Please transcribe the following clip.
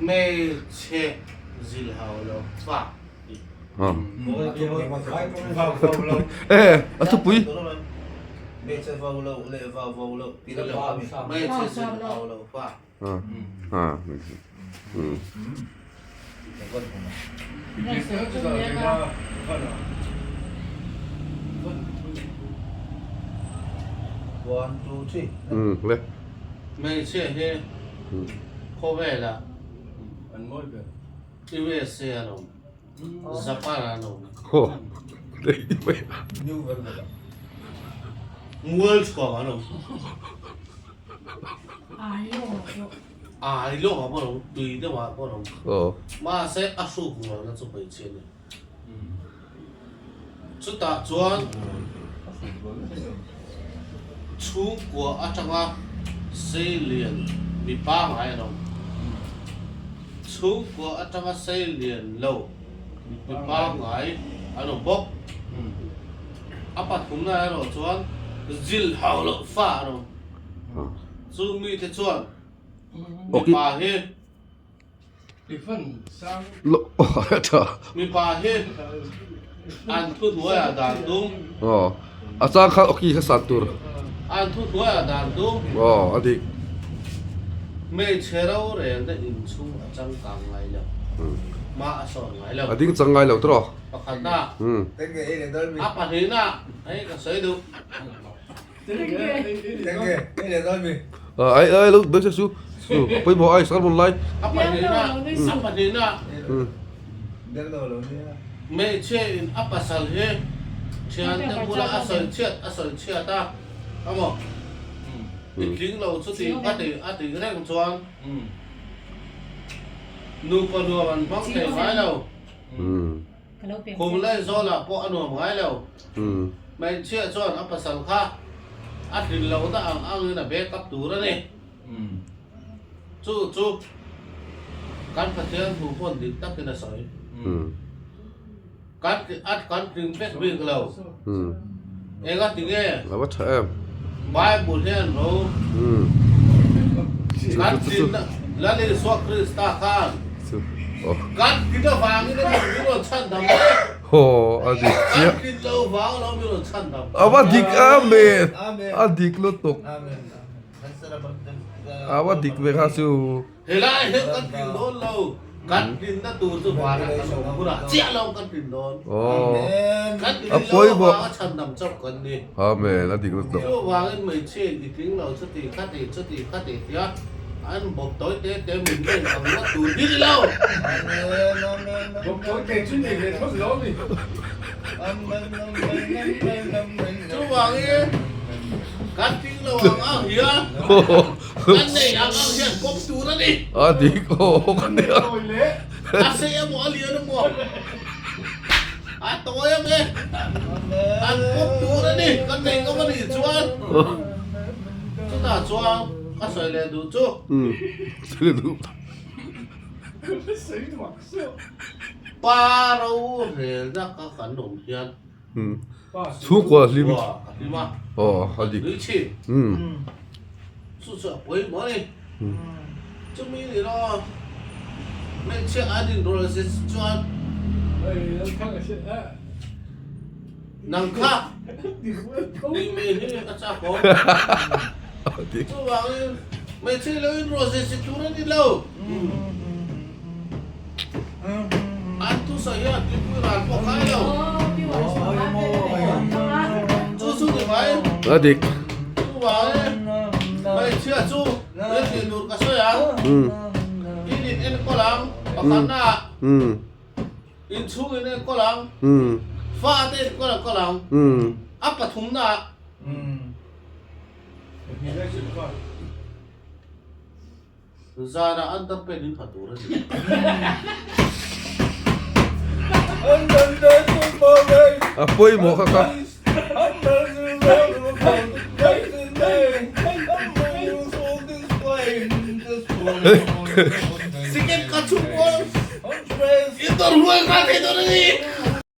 Hmeichhe zilhau lo fa tih. E a thupui. Hmeichhe vau lo leh vau vau lo tih lam a mi. Hmeichhe zilhau lo fa. One, two, three. Le. Hmeichhia hi khawvelah USA an awm, Japan an awm. Mualchhuam an awm. Ai lawk ah pawh an awm, tui deuh ah pawh an awm. Mahse a hruk rualna chu hmeichhia a ni. Chutah chuan chhungkua atanga seilian mi pangngai an awm. Chhungkua atanga seilian lo mi pangngai an awm bawk. A pathumna erawh chuan zil hau loh fa an awm. Chu mite chuan mipa hi. Mipa hi an thu hnuaiah dan tum. Aw, a chang khan awki kha san tur. An thu hnuaiah dan tum. Aw, a dik. Hmeichhe rorelna inchhung a changkang ngai lo. Hma a sawn ngai lo. A ding chang ngai lo tawh. Pakhatna. A pahnihna hei ka sawi duh. Ai ai lo beng su su pawimawh ai salmon lai. A pahnihna a pahnihna hmeichhia in a pasal hi thiante bula a sawi chhiat a sawi chhiat a emaw i tling lo chu tih a tih a tih reng chuan nupa nuam an hmang thei ngai lo. Kum leh zawlah pawh a nuam ngai lo. Hmeichhia chuan a pasal kha a hlin lohna ang angin a back up tur a ni. Chu chu kan Pathian thu pawn dik takin a sawi. Kan a kan tling vek bik lo. Enga tinge? A va tha em. Bible hian ro kan tlinna Lal Isua Krista khan kan tlin avangin a min rawn chhan dam e. Aw a dik chiah. Kan tlin lo vang lo min rawn chhan dam. A va dik amen. A dik lutuk. A va dik ve kha chu. Helai hian kan tlin dawn lo, kan tlinna tur chu vanah kan awm hunah chiah lo kan tlin dawn. Kan tlin lo avanga chhandam chauh kan ni. Amen, a dik lutuk. Chuvangin hmeichhia in i tling lo chuti khati chuti khati tia an bawp tawi te te min len ang ngawt tur hi ni lo. Bawp tawi te chu nei ve thlawt lo a ni. Chuvangin kan tling lo ang ang hian. Kan nei ang ang hian pawm tur a ni. A dik aw kan nei ang. A sei emaw a lian emaw a tawi ang e. An pawm tur a ni. Kan nei ngam a nih chuan chutah chuan ka sawi leh duh chu. Sawi leh duh. Pa rorelna ka kan awm hian. Chhungkua hlim. A hlim a. Aw a dik. Nui thin. Chu chu a pawimawh a ni. Chumi ni lo hmeichhia an inrawlh zet chuan nang kha tih mai hi a chak awm. Chuvangin hmeichhia lo inrawlh zet zet tur a ni lo. An thusawi hian tuipui ral pawh kai lo. Chu chu ni mai. A dik. Chuvangin hmeichhia chu thil tih tur ka sawi ang. In in enkawl ang pakhatna ah. Inchhung in enkawl ang. Fate enkawl enkawl ang. A pathumna ah. Zanah an dar pen in ha tur a ni. A pawimawh kha ka. Second ka chhung pawn i dawr huai nghal thei dawn a ni.